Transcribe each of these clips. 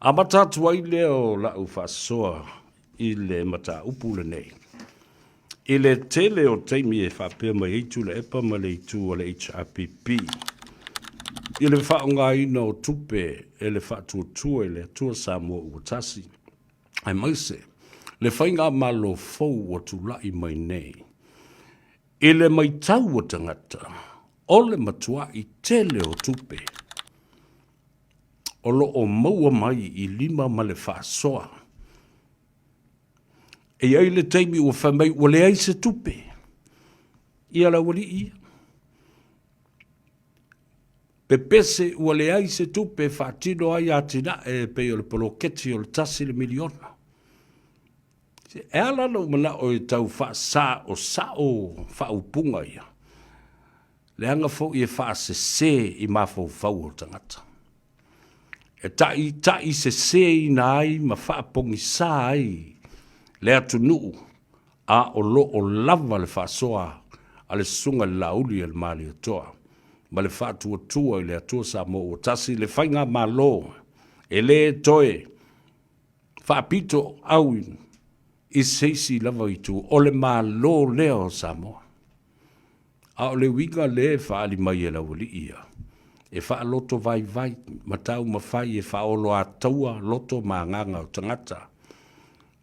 Amata atu ai lea o lau faasoa i le mataupu lenei. I le tele o taimi e faapea mai ai Tuilaepa ma le itu a le HRPP i le faaaogaina o tupe e le Faatuatua i le Atua Samoa ua Tasi, aemaise le faigamalo fou ua tulai mai nei. I le matau a tagata, o le matuai tele o tupe o lo o maua mai i lima ma le faasoa. E i ai le taimi ua fai mai ua leai se tupe ia le aualii ia. Pepese ua leai se tupe e faatino ai atinae e pei o le poloketi o le $1 miliona. E ala lou manao e tau faasaosao faaupuga ia, leaga foi e faasese i mafaufau o tagata. E taitaiseseina ai ma faapogisa ai le atunuu a o lo o lava le faasoa a le Susuga i le Laauli a le Malietoa ma le Faatuatua i le Atua Samoa ua Tasi, le faigamalo e le toe faapito au i se isi lava itu, o le Malo lea o Samoa. A o le uiga lea e faaali mai e le aualii ia, e faaloto vaivai ma taumafai e faaoloataua loto ma agaga o tagata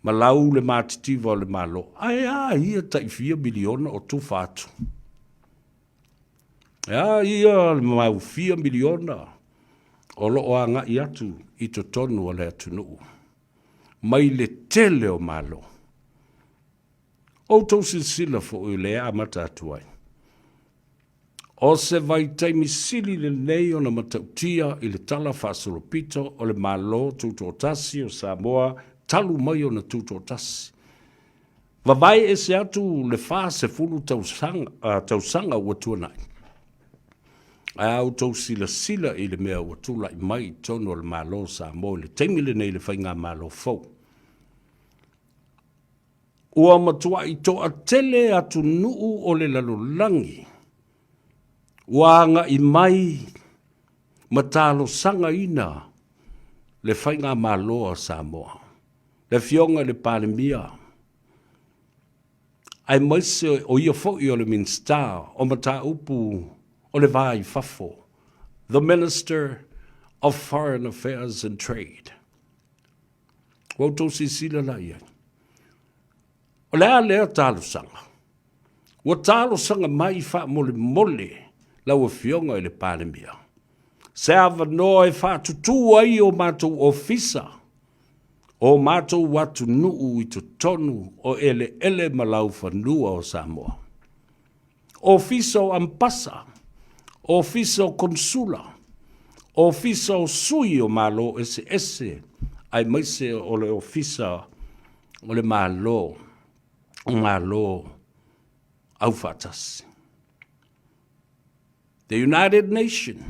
ma lau le matitiva o le Malo. Ae a ia tai fia miliona o tufa atu? E a ia le mau fia miliona o lo o agai atu i totonu o le atunuu mai le tele o Malo? Outou silasila foi o lea e amata atu ai. O se vaitaimi sili lenei ona matautia i le tala faasolopito o le Malo Tutoatasi o Samoa talu mai ona tutoatasi. Vavae ese atu le 40 tausaga, tausaga ua tuanai. Ae a outou silasila i le mea ua tulai mai i totonu o le Malo o Samoa i le taimi lenei i le faigamalo fou, Ua matuai toatele atunuu o le lalolagi ua agai mai ma talosagaina le faigamalo a Samoa, le Afioga i le Palemia, aemaise o ia foi o le Minisita o Mataupu o le Va i Fafo, the Minister of Foreign Affairs and Trade. Ua outou silasila la i ai. O le a lea talosaga? Ua talosaga mai faamolemole lau Afioga i le Palemia, se avanoa e faatutū ai o matou ofisa, o matou atunuu i totonu o eleele ma laufanua o Samoa. Ofisa o Ampasa, Ofisa o Konesula, Ofisa o Sui o Malo eseese, aemaise o le Ofisa o le Malo, o Malo Aufaatasi. The United Nation,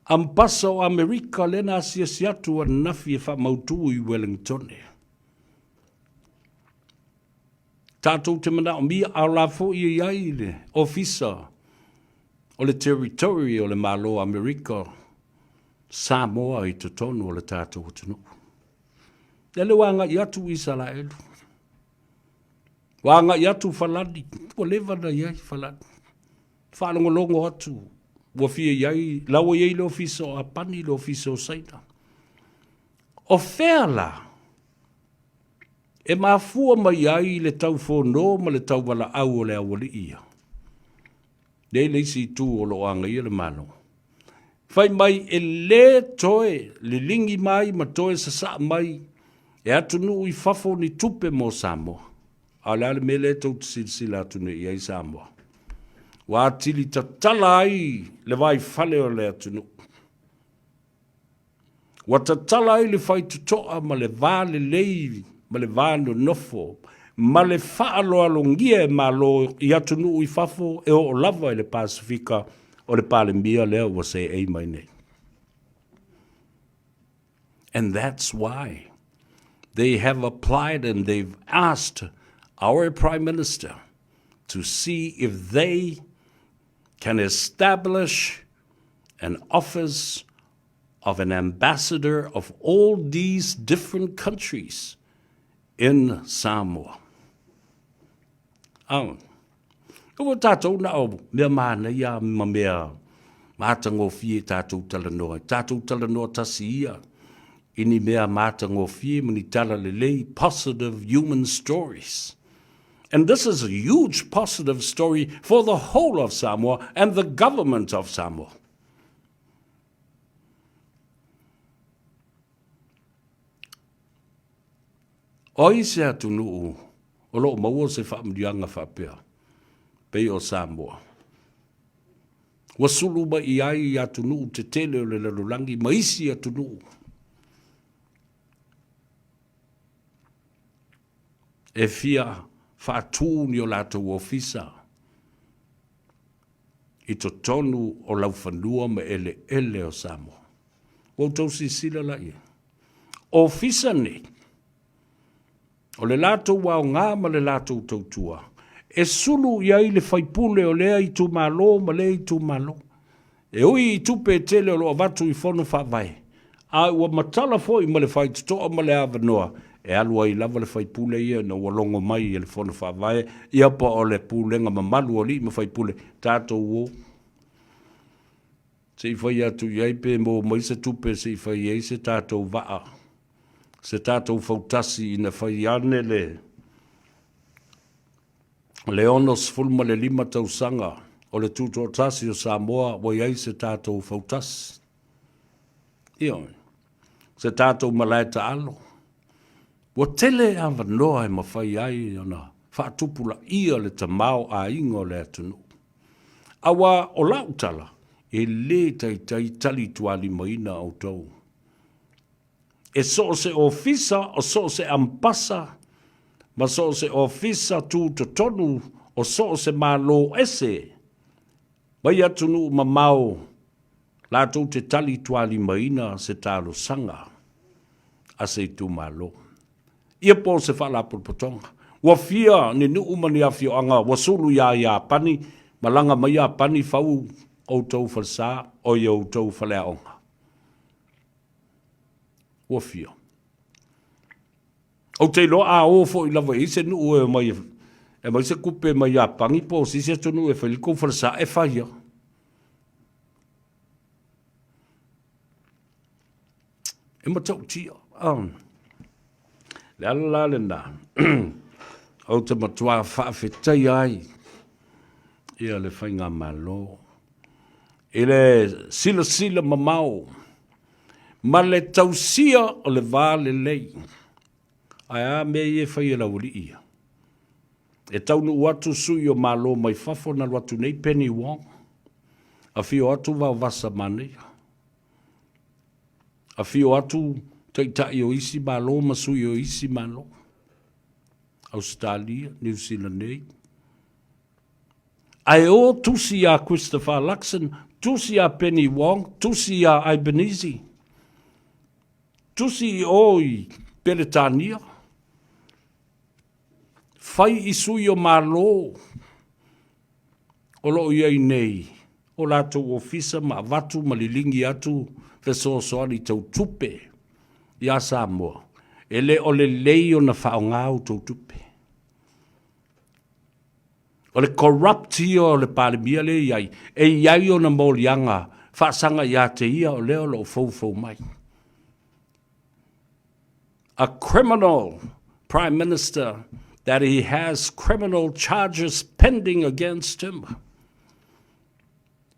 Ampasa o Amerika lea na asiasi atu ananafi e faamautu i Wellingtone. Tatou te manaomia, a o la foi e i ai le Ofisa o le Territory o le Malo o Amerika Samoa i totonu o le tatou atunuu. Lele ua agai atu Isaraelu, ua agai atu Falani, ua leva na i ai Falani. Faalogologo atu ua fia i ai, la ua i ai le Ofisa o Apani, le Ofisa o Saina. O fea la E mafua mai ai le taufono ma le tauvalaau o le aualii ia. Lea le isi itu o lo o agaia le Malo. Fai mai e le toe liligi mai ma toe sasaa mai e atunuu i fafo ni tupe mo Samoa. A o le a le mea lea tou te silasila atu nei i ai Samoa? Ua atili tatala ai le vaifale o le atunuu. Ua tatala ai le faitotoa ma le va lelei ma le va nonofo ma le faaaloalogia e Malo i atunuu i fafo e oo lava i le Pasefika o le Palemia lea ua seei mai nei. And that's why they have applied and they've asked our Prime Minister to see if they can establish an office. of an ambassador of all these different countries in Samoa. Ao. Ua tātou na o mea mānaia ma mea mātagofie tātou talanoa. Tātou talanoa tasi ia i ni mea mātagofie ma ni tala lelei, positive human stories. And this is a huge positive story for the whole of Samoa and the government of Samoa. O ai se atunuu o lo o maua se faamanuiaga faapea, pei o Samoa? Ua sulu mai i ai i atunuu tetele o le lalolagi ma isi atunuu. E fia faatū ni o latou ofisa i totonu o laufanua ma eleele o Samoa. Ua outou silasila la i ai. Ofisa nei, o le latou aoga ma le latou tautua, e sulu i ai le faipule o lea itumalo ma lea itumalo. E ui i tupe e tele o lo o avatu i fono faavae, a ua matala foi ma le faitotoa ma le avanoa e alu ai lava le faipule ia ina ua logo mai e le fono faavae, ia po o le pulega mamalu o alii ma faipule, tatou o. Se i fai atu i ai pe maua mai se tupe se i fai ai se tatou vaa, se tatou fautasi ina fai ane le le 65 tausaga o le Tutoatasi o Samoa ua i ai se tatou fautasi. Ioe. Se tatou malae taalo. Ua tele avanoa e mafai ai ona faatupulaia le tamaoaiga o le atunuu. Aua o lau tala, e lē taitai talitualimaina outou. E so o se ofisa, o so o se ampasa, ma so o se ofisa tutotonu o so o se Malo ese mai atunuu mamao latou te talitualimaina se talosaga a se itumalo. Ia po o se faalapotopotoga. Ua fia ni nuu ma ni afioaga ua sulu iā Iapani, malaga mai Iapani fau outou falesa, oi outou faleaoga. Ua fia. Ou te iloa a o foi lava i ai se nuu e omai e aumai se kupe mai Iapani po o se isi atunuu e fai le tou falesa, e fai lava. E matautia. Le ala la lena, ou te matua faafetaia ai ia le Faigamalo i le silasila mamao ma le tausia o le va lelei. Ae a mea ia e fai e le aualii ia? E taunuu atu sui o Malo mai fafo na alu atu nei Penny Wong, afio atu Vaovasa Manaia, Afio atu Taitai o isi Malo ma sui o isi Malo, Ausetalia, Niu Sila nei. Ae o tusi iā Christopher Luxon, tusi iā Penny Wong, tusi iā Albanese, tusi i o i Peretania, fai i sui o Malo o lo o i ai nei o latou ofisa ma avatu ma liligi atu fesoasoani tau tupe iā Samoa, e le o lelei ona faaaoga outou tupe. O le corrupt ia o le Palemia lea e i ai, e i ai ona moliaga faasaga ia te ia o lea o lo o foufou mai. A criminal Prime Minister that he has criminal charges pending against him.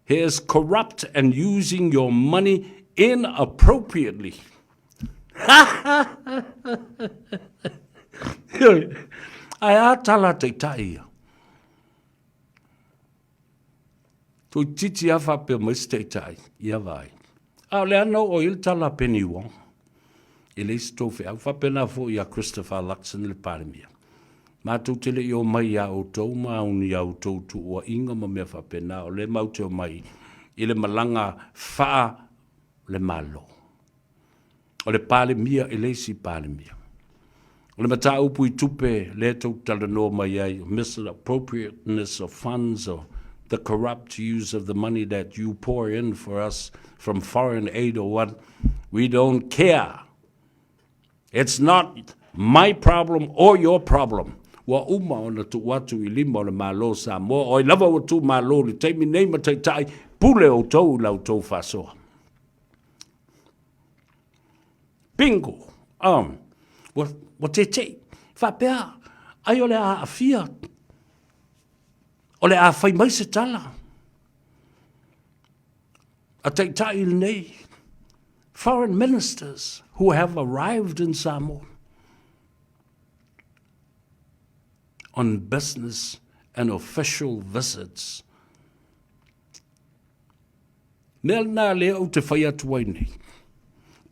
He is corrupt and using your money inappropriately. Ae a tala taitai ia. Toeitiiti lava faapea mai se taitai ia vaai. A o le ana oo i ai le tala a Penny Wong, e leai se tou feau. Faapena foi ia Christopher Luxon le Palemia. Matou te le i omai iā outou ma ni a outou tuuaiga ma mea faapena, o lea matou te omai i le malaga faa le Malo. O le Palemia e le isi Palemia. O le mataupu i tupe lea tou te talanoa mai ai, misappropriateness of funds o the corrupt use of the money that you pour in for us from foreign aid or what. We don't care. It's not my problem or your problem. Ua uma ona tuu atu i lima o le Malo o Samoa, o ai lava ua tuumalo i le taimi nei ma taitai, pule outou i la outou faasoa. Bingo! Um, ua, ua tete'i. Faapea, ai o le a aafia, o le a fai mai se tala. A taitai lenei, foreign ministers who have arrived in Samoa on business and official visits. Mea lena lea ou te fai atu ai nei.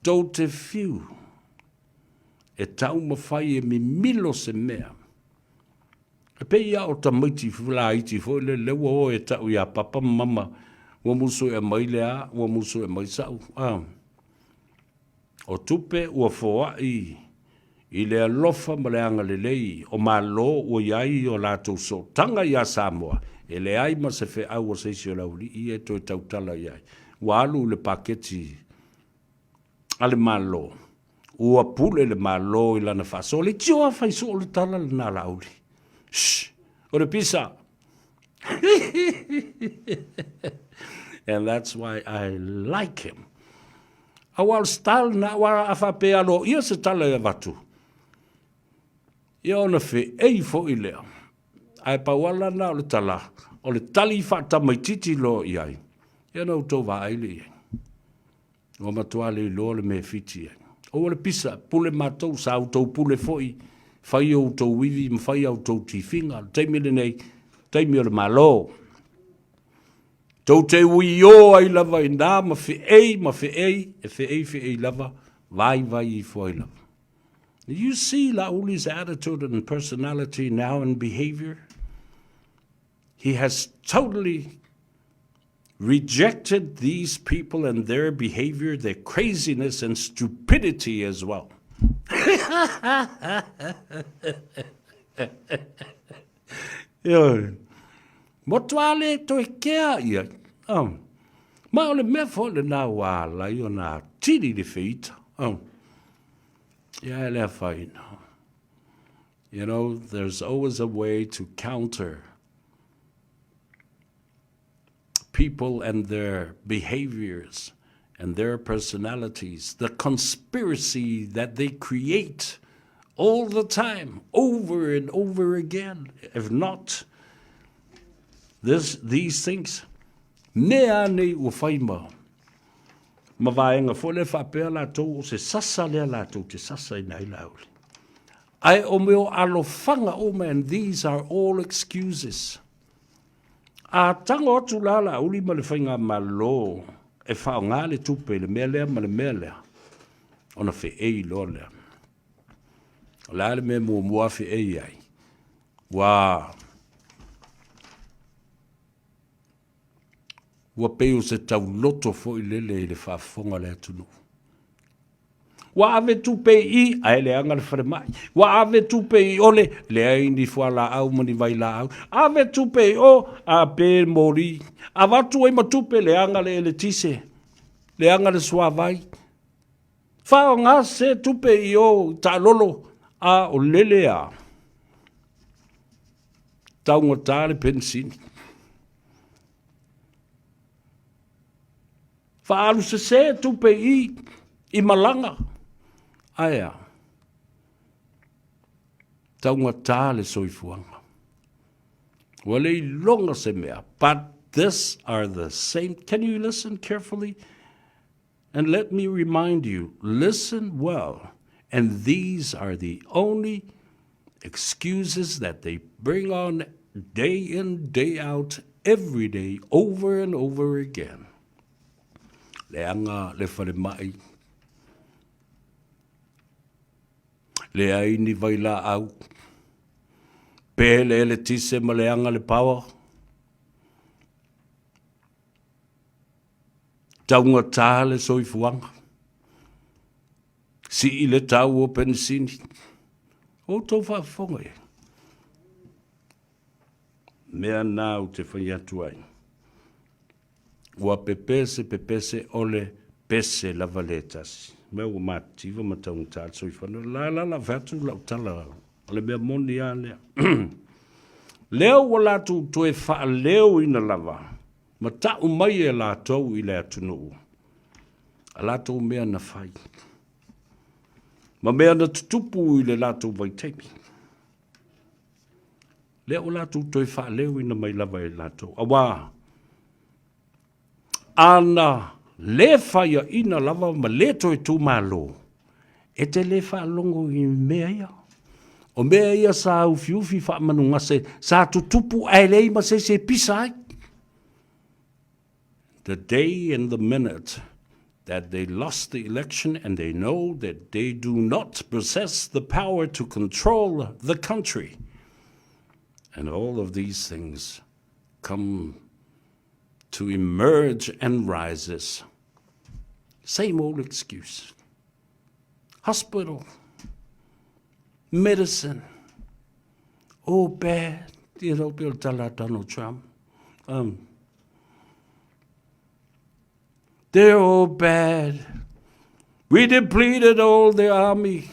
Tou te fiu e taumafai e mimilo se mea. E pei lava o tamaiti laiti foi lele, lea ua o e tau ia papa ma mama, ua musu e aumai le a, ua musu e aumai sa'u, a. O tupe ua foai i le alofa ma le agalelei o Malo ua i ai o latou sootaga iā Samoa, e leai ma se feau a se isi o le aualii ia e toe tautala i ai. Ua alu i le paketi a le Malo. Ua pule le Malo i lana faasoa. Leitioa fai soo le tala lena Laauli. Shh! O le pisa! And that's why I like him. Aua o le style lena, aua a faapea e aloaia se tala e avatu, ia ona feei foi lea. Ae pau lava lena o le tala, o le tali faatamaitiiti loa i ai, ia ona outou vaai lea i ai. Ua matua le iloa le mea e fiti ai. Aua le pisa, pule matou, sa outou pule foi, fai outou ivi ma fai a outou tifiga. O le taimi lenei, taimi o le Malo. Tou te uiō ai lava i nā ma feei ma feei, e feei feei lava, vaivai ifo ai lava. You see Laauli attitude and personality now and behavior? He has totally rejected these people and their behavior, their craziness and stupidity as well. Ioe. Motu a le toe kea ia. Oh. Ma o le mea foi lena ua ala ai ona atili le feita. Oh. Ia e le afaina. You know, there's always a way to counter people and their behaviors and their personalities, the conspiracy that they create all the time, over and over again. If not, this, these things, mea nei ua whai ma, ma vaenga foi le faapea latou o se sasa lea latou te sasa ina ai Laauli. Ae o mea o alofaga uma and these are all excuses. A tago atu la Laauli ma le Faigamalo e faaaoga le tupe i le mea lea ma le mea lea, ona feei loa lea. O le a le mea muamua feei ai? Ua ua pei o se tauloto foi lele i le faafofoga a le atunuu. Ua ave tupe i i, ae leaga le falemai. Ua ave tupe i ole, leai ni fualaau ma ni vailaau. Ave tupe i o, a pe moli. Avatu ai ma tupe, leaga le eletise, leaga le suavai. Faaaoga se tupe i o taalolo, a o lele a. Taugata le penisini. Faaalu sese tupe i i malaga. Ae a? Taugata le soifuaga. Ua le iloga se mea. But this are the same. Can you listen carefully? And let me remind you, listen well. And these are the only excuses that they bring on day in, day out, every day, over and over again. Leaga le falemai, leai ni vailaau, pe le eletise ma leaga le power, taugata le soifuaga, sii le tau o penisini. O outou faafofoga i ai. Mea na ou te fai atu ai. Ua pepese pepese o le pese lava le tasi. Mea ua mativa ma taugata le soifuaga. La la la fai atu lau tala o le mea moni lava lea. Lea ua latou toe faaleoina lava ma tau mai e latou i le atunuu a latou mea na fai ma mea na tutupu i le latou vaitaimi. Lea ua latou toe faaleoina mai lava e latou, auā ana le faiaina lava ma le toe tumalo, e te le faalogo i mea ia. O mea ia sa ufiufi faamanugase, sa tutupu ae leai ma se isi e pisa ai. The day and the minute that they lost the election and they know that they do not possess the power to control the country. And all of these things come to emerge and rises. Same old excuse. Hospital, medicine, all bad. You know, Bill Donald Trump. Um, they're all bad. We depleted all the army,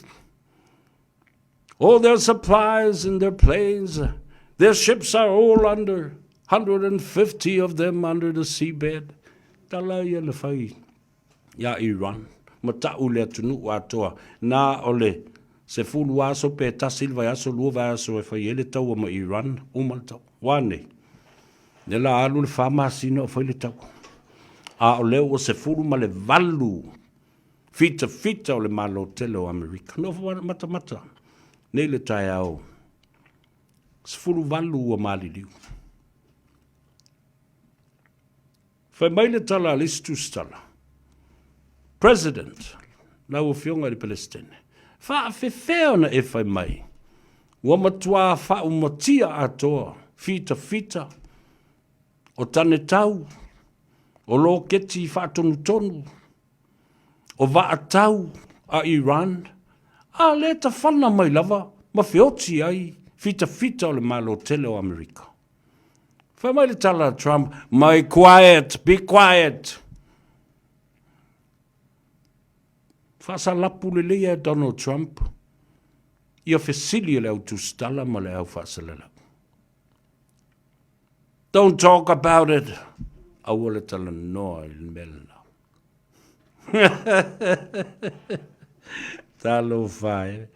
all their supplies and their planes. Their ships are all under, 150 of them under the seabed. Tala ia na fai iā Iran ma ta'u le atunuu atoa na o le 10 aso pe tasi le vaiaso lua vaiaso e fai ai le taua ma Iran uma le taua. Ua a nei? Lea la alu le fa masina o fai le taua. A o lea ua 18 fitafita o le Malo tele o Amerika. Nofo matamata nei le taeao 18 ua maliliu. Fai mai le tala a le isi tusitala, President, lau Afioga i le Peresetene, faafefea ona e fai mai ua matuā faaumatia atoa fitafita o tanetau, o loketi faatonutonu, o vaatau a Iran, a lea tafana mai lava ma feoti ai fitafita o le Malo tele o Amerika. Fai mai le tala a Trump, my quiet, be quiet. Faasalapu lelei e Donald Trump ia fesili e le au tusitala ma le au faasalalau. Don't talk about it. Aua le talanoa i le mea lena. Talofa e.